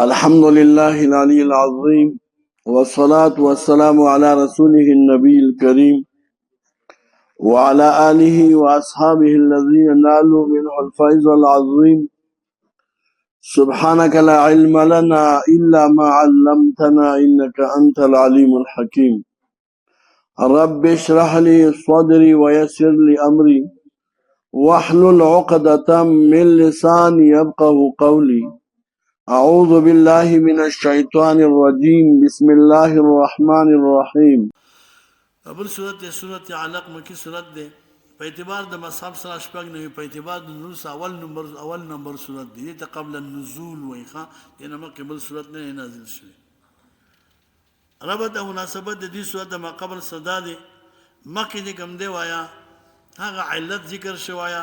الحمد لله العلي العظيم، والصلاة والسلام على رسوله النبي الكريم وعلى آله وأصحابه الذين نالوا منه الفيض العظيم. سبحانك لا علم لنا إلا ما علمتنا إنك أنت العليم الحكيم. رب اشرح لي صدري ويسر لي أمري واحلل عقدة من لساني يفقه قولي. أعوذ بالله من الشيطان الرجيم، بسم الله الرحمن الرحيم. بل سورت دی، سورت علق، مکی سورت دی. په اعتبار د مصحف سره 96، په اعتبار د نزول سره اول نمبر سورت دی. دې ته قبل النزول وایي. ښه، دې نه مخکې بل سورت نه نازل شوی. ربط او مناسبت د دې سورت د ما قبل صدا دی. مخکې چې کوم دی وایا، هغه علت ذکر شوایا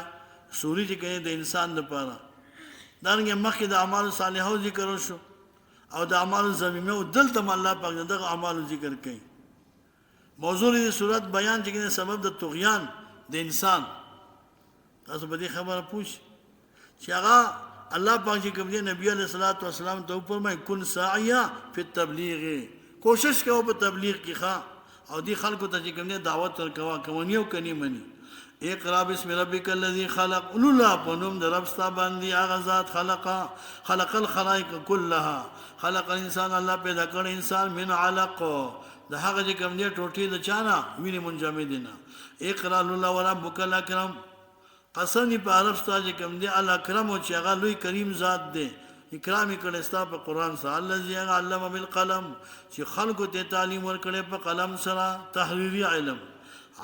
سوري چې کوي د انسان لپاره. دارنګه مخکې د اعمال صالحو ذکر وشو او د اعمال ذمیمه، او دلته هم الله پاک دغه اعمال ذکر کوي. موضوع دې صورت بیان چې کوي سبب د طغیان د انسان. تاسو په دې خبره پوه چې هغه الله پاک چې کوم دی نبی علیہ الصلوۃ والسلام ته فرمایي: کن ساعیا فی التبلیغ، کوشش کوه په تبلیغ کې، ښا، او دی خلکو ته چې کوم دی دعوت ورکوا، کوي او کني مني. اقرا بسم ربک الذی خلق، لولا په نوم د رب ستا باندې، هغه ذات خلق، خلق الخلائق كلها، خلق الانسان، الله پیدا کړ انسان، من علق، د هغه چې کوم دی ټوټې د چانه ویني منجمد نه. اقرا لولا وربک الاکرم، قسم په رب ستا چې کوم دی الاکرم، چې هغه لوی کریم ذات دی، اکرام کړي ستا په قرآن سره. الذي علم بالقلم، چې خلکو ته تعلیم ورکړي په قلم سره، تحریری علم.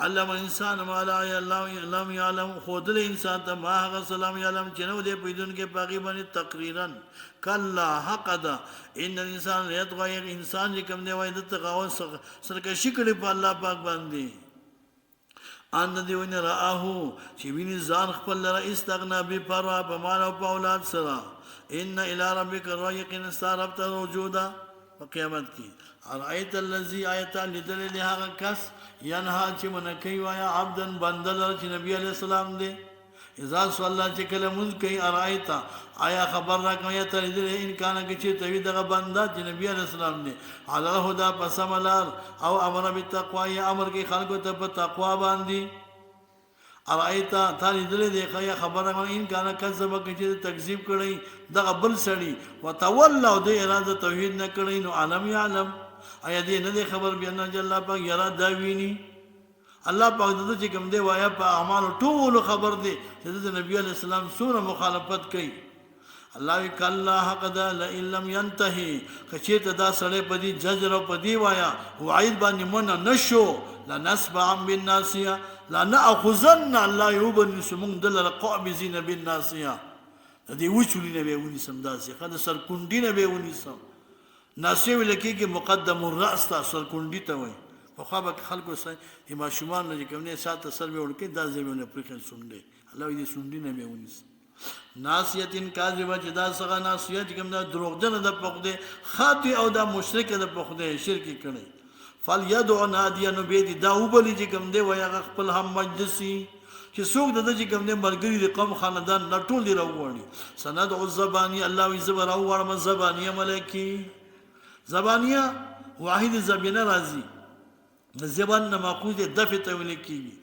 علم الانسان ما لا لم يعلم، خودل انسان ته ما هغه سلام يعلم چې نو دې پیدون کې پاغي باندې تقریرا. کلا، حق ده، ان الانسان یطغى، انسان چې کوم دی وای د تغاو سرکشي کړي په الله پاک باندې. ان دی ونه رآه، چې ویني ځان خپل لره، استغنا، بے پروا په مال او په اولاد سره. ان الى ربک الرجوع، ستا رب ته رجوع ده په قیامت کې. ارایت الذی، آیت لیدل له هغه کس، ینها، چې منع کوي وایا، عبدا، بنده لره چې نبی علی السلام دی، اذا صلى، چې کله مونږ کوي. ارایت، آیا خبر را کوي ته لیدل، ان کان، چې توی دغه بنده چې نبی علی السلام دی، علی الهدى، په سملار، او امر بالتقوا، یا امر کوي خلکو ته په تقوا باندې. ارایت، تا لیدل دی خیا خبره، ان کان کذب، چې تکذیب کړي دغه بل سړي، وتولى، او د اراده توحید نه کړي، نو الم يعلم، آیا دې نه دی خبر، بیا نه الله پاک یرا، دا ویني. الله پاک د چې کوم دی وایا په اعمالو ټول خبر دی چې د نبی علی السلام سره مخالفت کوي. الله وی: کلا، حق ده، لئن لم ينتهي، کچې ته دا سړی په دې ججر او په دې وایا وعید باندې منع نشو، لنسبعا بالناصيه لنأخذن، الله یوبن سمون دل قابضین بالناصيه، د دې وچولې نه به ونیسم، داسې خد سرکونډي نه به ونیسم. ناصیه ویل کېږي مقدم الراس ته، سرکونډي ته وایي. په خوا به خلکو سره د ماشومان نه چې کوم نه ساته سر به وړکې، دا ځای به نه پرېښی سونډې. الله دې سونډي نه به ونیسي. ناصیة کاذبة، چې دا څنګه ناصیه چې کوم دا دروغجن ده په خدای، خاطی او دا مشرک ده په خدای، شرک کړي. فلیدع نادیه، نو به دې دا وبلی چې کوم دی وای هغه خپل هم مجلسی، چې څوک د چې کوم دی ملګری د قوم خاندان نه، ټول دی راوغواړي. سندع الزبانیه، الله وی زبر راوغواړم زبانیه ملکی. زبانیه واحد زبینه راځي، زبان نه ماخوذ دی، دفع ته ویل کېږي.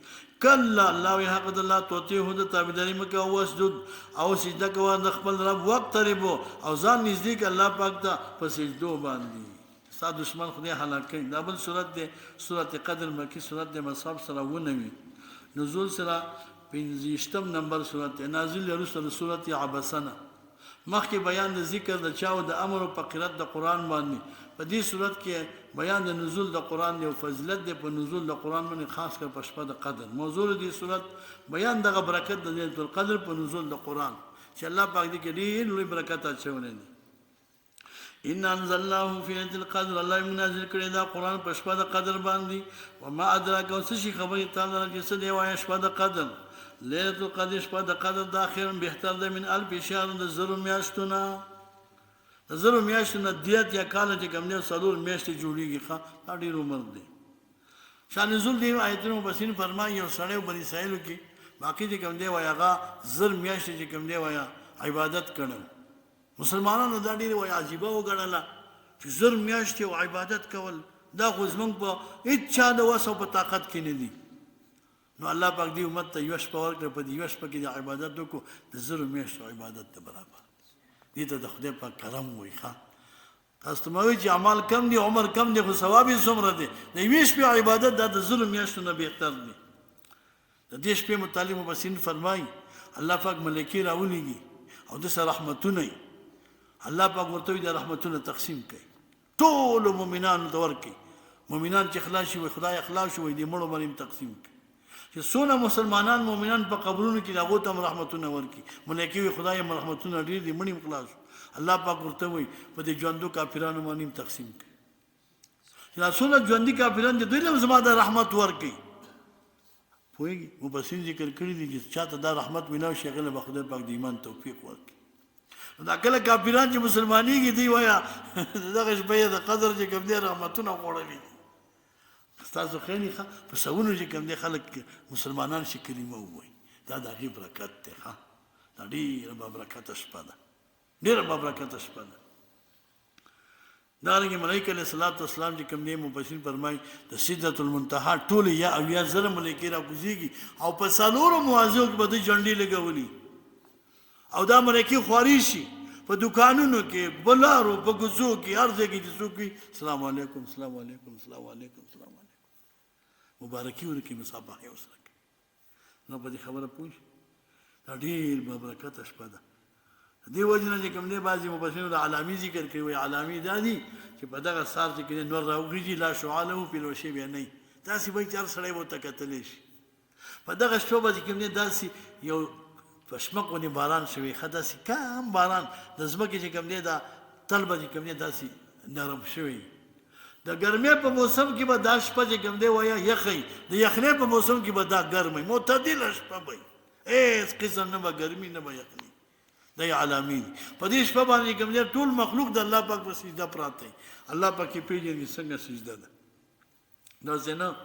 کلا، الله وی حق د الله، تطعه، د تابعداري مکه، واسجد، او سجده کوه د خپل رب، واقترب، او ځان نږدې کړه الله پاک ته په سجدو باندې، ستا دشمن خدای هلاک کوي. دا بل سورت دی، سورت قدر، مکی سورت دی، مصحف سره 99، نزول سره 25 نمبر سورت دی، نازل وروسته سورت عبسنه. مخکې بیان د ذکر د چاو د امر په قرات د قرآن باندې، په دې صورت کې بیان د نزول د قرآن دی او فضیلت دی په نزول د قرآن باندې، خاص کر په شپه د قدر. موضوع دې صورت بیان دغه برکت د ليلة القدر په نزول د قرآن، چې الله پاک دې کې ډېر لوی برکت اچولی دی. ان انزلناه فی ليلة القدر، الله یې نازل کړی دا قرآن په شپه د قدر باندې. وما ادراک، او څه شي خبرې تعالی چې څه دی وایه شپه د قدر؟ ليلة القدر، شپه د قدر دا، خیر، بهتر ده، من الف شهر، د 1000 میاشتو نه. د 1000 میاشتو نه 83 کاله چې کوم دی 4 میاشتې جوړیږي. ښه، دا ډېر عمر دی. شان نزول دی آیتونو مفسرین فرمایي، یو سړی بني اسرائیلو کې باقي چې کوم دی وایي، هغه 1000 میاشتې چې کوم دی وایي عبادت کړو. مسلمانانو دا ډېره وایي عجیبه وګڼله چې 1000 میاشتې او عبادت کول، دا خو زمونږ په هېچا د وس او په طاقت کې نه دي. نو الله پاک دې امت ته یوه شپه ورکړه، په دې یوه شپه کې د عبادت وکړو، د 1000 میاشتو عبادت ته برابر. دې ته د خدای پاک کرم وایي. ښه، تاسو ته ما وایي چې اعمال کم دي، عمر کم دی، خو ثواب یې څومره دی؟ د یوې شپې عبادت دا د 1000 میاشتو نه بهتر دی. د دې شپې متعلق مفسرین فرمایي، الله پاک ملایکې راولېږي او د سره رحمتونه، الله پاک ورته وایي دا رحمتونه تقسیم کړي، ټولو مؤمنانو ته ورکړي. مؤمنان چې خلاص شي، وایي خدای خلاص شو، وایي دې مړو باندې تقسیم کړي چې څونه مسلمانان مؤمنان په قبرونو کې، هغو ته هم رحمتونه ورکړي. ملایکې وایي خدای هم رحمتونه ډېر دي، مړي هم خلاص شو. الله پاک ورته وایي په دې ژوندو کافرانو باندې هم تقسیم کړي چې دا څونه ژوندي کافران دي، دوی له زما د رحمت ورکړي. پوهېږي؟ مفسرین ذکر کړي دي چې چاته دا رحمت ملاو شي، هغه له به خدای پاک د ایمان توفیق ورکړي. دا کله کافران چې مسلمانېږي، دوی وایه دغه شپه یې د قدر چې کوم دی رحمتونه خوړلي دي. ستاسو خیال ښه، په سوونو چې کوم دی خلک مسلمانان شي، کلمه ووایي، دا د هغې برکت دی. ښه، دا ډېره بابرکته شپه ده، ډېره بابرکته شپه ده. دارنګه ملائکه علیه الصلاة والسلام چې کوم دی، مفسرین فرمایي د سدرة المنتهی ټولې یا 70,000 ملائکې راکوزیږي او په څلورو مواضعو کې به دوی جنډې لګولي او دا ملائکې خواري شي په دکانونو کې، په لارو، په کوڅو کې، هر ځای کې چې څوک وي، سلام علیکم، سلام علیکم، سلام علیکم، سلام علیکم، مبارکي ورکړي، مصافحه ورسره کوي. نو په دې خبره پوه شي، دا ډېر بابرکته شپه ده. دې وجه نه چې کوم دی، بعضې مفسرینو د علامې ذکر کوي، وایي علامې دا دي چې په دغه سهار چې کوم نور راوخیږي، لا شعاع له، پیلوشې بیا نه وي، داسې وایي چې هر سړی به ورته کتلی شي. په دغه شپه به چې کوم دی داسې یو په شمک غوندې باران شوی، ښه داسې کم باران، د ځمکې چې کوم دی دا تل به چې کوم دی داسې نرم شوی. د ګرمۍ په موسم کې به دا شپه چې کوم دی وایه یخه، د یخنۍ په موسم کې به دا ګرمه، معتدله شپه به وي، هېڅ قسم نه به ګرمي نه به یخني. دا یې علامې دي. په دې شپه باندې کوم دی ټول مخلوق د الله پاک په سجده پراته وي. الله پاک یې پېژني څنګه سجده ده. داسې نه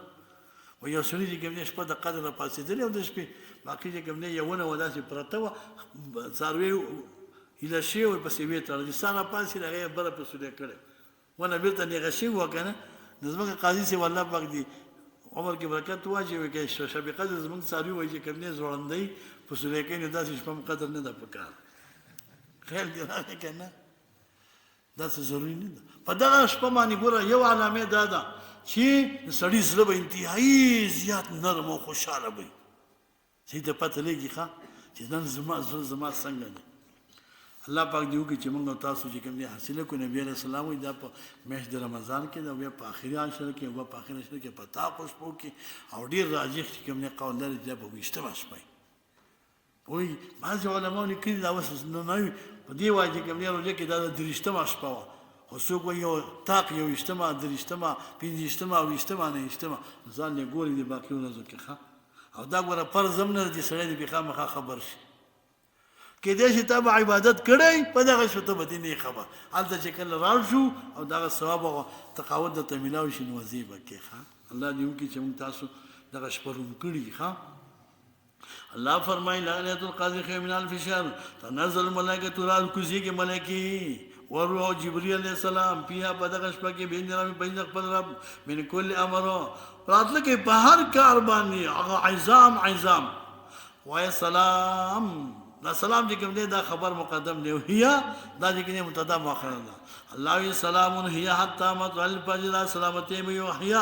و یو سړي چې کوم دی شپه د قدر راپاڅېدلی او د شپې باقي چې کوم دی یوونه وه، داسې پرته وه، څاروی ایله شوی وي، پسې ویې تړل چې ستا راپاڅېد، هغه یې بره په سوری کړی، ونه بېرته نېغه شوې وه که نه. نو زموږ قاضي صاحب، الله پاک دې عمر کې برکت واچوي، که شب قدر زموږ څاروي وایي چې کوم دی ځوړندی په سوری کوي، نو داسې شپه هم قدر نه ده پکار. خیال دې راغی که نه؟ دا څه ضروري نه ده. په دغه شپه باندې ګوره یو علامه دا ده چې د سړي زړه به انتهایي زیات نرم او خوشحاله وي. سړي ته پته لګي ښه چې نن زما زړه زما څنګه دی. الله پاک دې وکړي چې موږ او تاسو چې کوم دی حاصله کړو. نبی علیه السلام وایي دا په میاشت د رمضان کې ده، بیا په اخري عشره کې، بیا په اخري عشره کې په طاقو شپو کې، او ډېر راجح چې کوم دی قول لري چې دا په 20مه شپه وایي. بعضې علماو لیکلي دا اوس نه نه وي، په دې وایي چې کوم دی روژه کې دا د 23مه شپه وه، خو څوک وایي یو طاق 21مه، 23مه، 25مه، 20مه، 29مه. ځان یې ګوري د باقي ورځو کې. ښه، او دا ګوره فرض هم نه ده چې سړی دې پرې خامخا خبر شي. کېدای شي تا به عبادت کړی په دغه شپه، ته به دې نه خبر. هلته چې کله راړ شو او دغه ثواب او تقاوت درته میلاو شي، نو وزې به کې. ښه، الله دې وکړي چې موږ تاسو دغه شپه روم کړي. ښه، الله فرمایي ليلة القدر خير من ألف شهر تنزل الملائکة، را کوزیږي ملائکې، والروح، جبريل علیه السلام، فيها په دغه شپه کې، بإذن ربهم په اذن خپل رب، من كل أمر، راتله کې په هر کار باندې هغه عظام عظام وای. سلام، دا سلام چې کوم دی دا خبر مقدم دی، هي دا چې کوم مبتدا مؤخر ده. الله وی سلام هي حتى مطلع الفجر، دا سلامتی وی، هي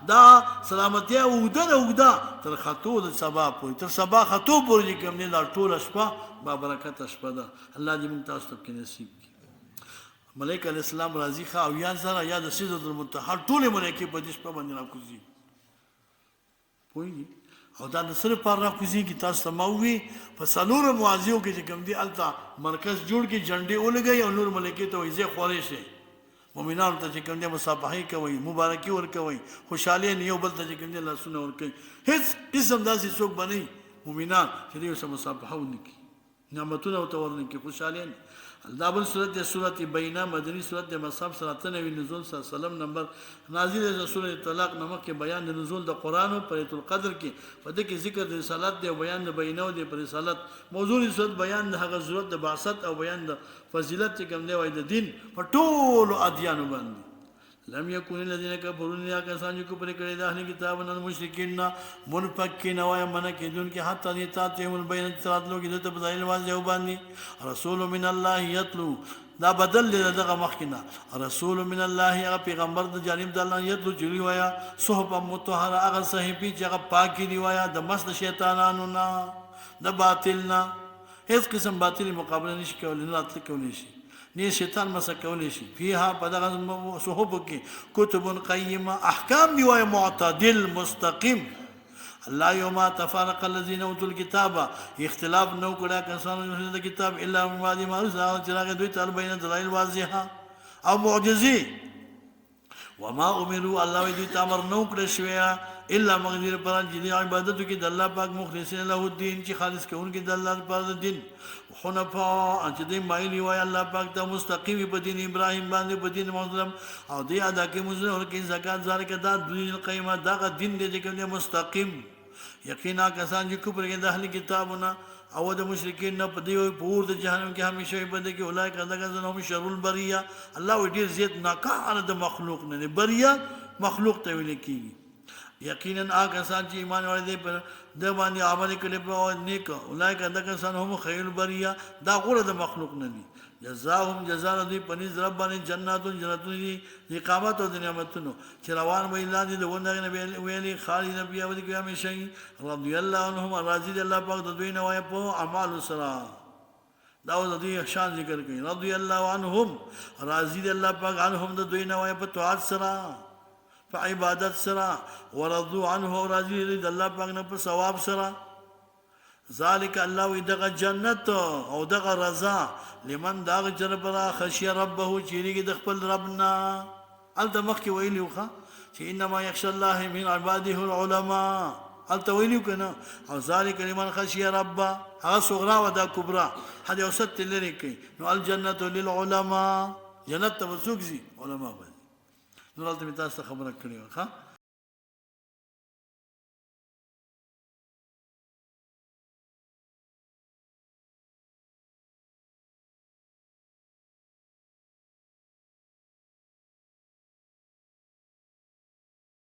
دا سلامتی اوږده ده، اوږده تر خطو د سبا پورې، تر سبا خطو پورې چې کوم دی. دا ټوله شپه با برکت شپه ده. الله دې موږ تاسو ته نصیب کړي. ملائکه علیه السلام راضي ښه، 70,000 یا د سدرة المنتهی ټولې ملائکې په دې شپه باندې راکوزي. پوهېږي؟ او دا د څه لپاره راکوزېږي؟ تاسو ته ما ووي په څلورو مواضعو کې چې کوم دي هلته مرکز جوړ کړي، جنډې ولګوي او نور ملایکې ته وایي ځئ خورې شئ، مؤمنانو ته چې کوم دی مصافحې کوي، مبارکي ورکوي، خوشحالي نه یو بل ته چې کوم دی لاسونه ورکوي. هېڅ قسم داسې څوک به نه مؤمنان چې دوی سره مصافحه ونه کړي، نعمتونه ورته ورنه کړي، خوشحالي. دا بل سورت دی، سورت بینه، مدني سورت دی، مصحف سره 98، نزول سره سلم نمبر، نازل د سورت طلاق نه مخکې. بیان د نزول د قرآن په لیلة القدر کې. په دې کې ذکر د رسالت دی او بیان د بینه دی پر رسالت. موضوع د سورت بیان د هغه ضرورت د بعثت او بیان د فضیلت چې کوم دی وای د دین په ټولو ادیانو باندې. لم يكن الذين كفروا، یا کسان چې کفر کړي د اهل کتاب نه، مشرکین نه، منفکین وای من کېدون کې، حتی دې تاتهم البینه، راتلو کې د په دلیل واضح باندې. رسول من الله یتلو، دا بدل دی دغه مخکنه. رسول من الله، هغه پیغمبر د جانب د الله، یتلو چې وایا، صحف مطهره، هغه صحیفې چې هغه پاکي دی وایا د مس د شیطانانو نه، د باطل نه. هیڅ قسم باطل مقابله نشي کولی، نه راتل کولی شي، نه شیطان مسه کولی شي. فيها، په دغه صحف کې، کتب قیمه، احکام دی وای معتدل مستقیم. الله یوم تفرق الذين اوتوا الكتاب، اختلاف نو کړه کسانو د کتاب، الا من بعد ما چې راغی دوی ته البینه، دلایل واضحه او معجزې. وما امروا، الله وی دوی ته امر نو کړی شوی، الا مغدیر پر چې دی عبادت کې د الله پاک، مخلصین له الدین، چې خالص کوونکي د الله لپاره د دین، حنفاء، چې دی مایل وای الله پاک ته، مستقیم په دین ابراهیم باندې، په دین مسلم، او دی ادا کې مسلم ورکې زکات. ذالک، دا دین القیمه، دا دین دی چې کوم مستقیم. یقینا کسان چې کفر کې د اهل کتابونه او د مشرکین نه، په دی په اور د جهنم کې همیشه په دې کې. اولایک، دغه هم شر البریه، الله وی ډیر زیات ناکاره د مخلوق نه. بریه مخلوق ته ویل کیږي. یقینا هغه کسان چې ایمان وړي دي، پر د باندې عمل کړي په نیک، اولایک، دغه کسان هم خیر البریه، دا غوره د مخلوق نه دي. جزاهم، جزا دوی په نزد رب باندې جناتون، جنتونه دي، اقامت او د نعمتونو چې روان وي لاندې د ونه نه ویلي، خالدین فیها، ودي کې همیشه. رضی الله عنهم، راضي دي الله پاک د دوی نه وای په اعمال سره. دا د دوی شان ذکر کوي. رضی الله عنهم، راضي دي الله پاک عنهم، د دوی نه وای په طاعت سره، په عبادت سره. ورضوا عنه، راضي دي د الله پاک نه په ثواب سره. ذالک، الله وی دغه جنت او دغه رضا، لمن، دغه چر پر خشی ربه، چیرېږي د خپل رب نه. هلته مخکې ویلي وخه چې انما یخشى الله من عباده العلماء، هلته ویلي که نه؟ او ذالک لمن خشی ربه، هغه صغرا و دا کبرا، حد اوسط لرې کوي. نو الجنة للعلماء، جنت ته به څوک ځي؟ علما به ځي. نو هلته مې تاسو ته خبره کړې وه.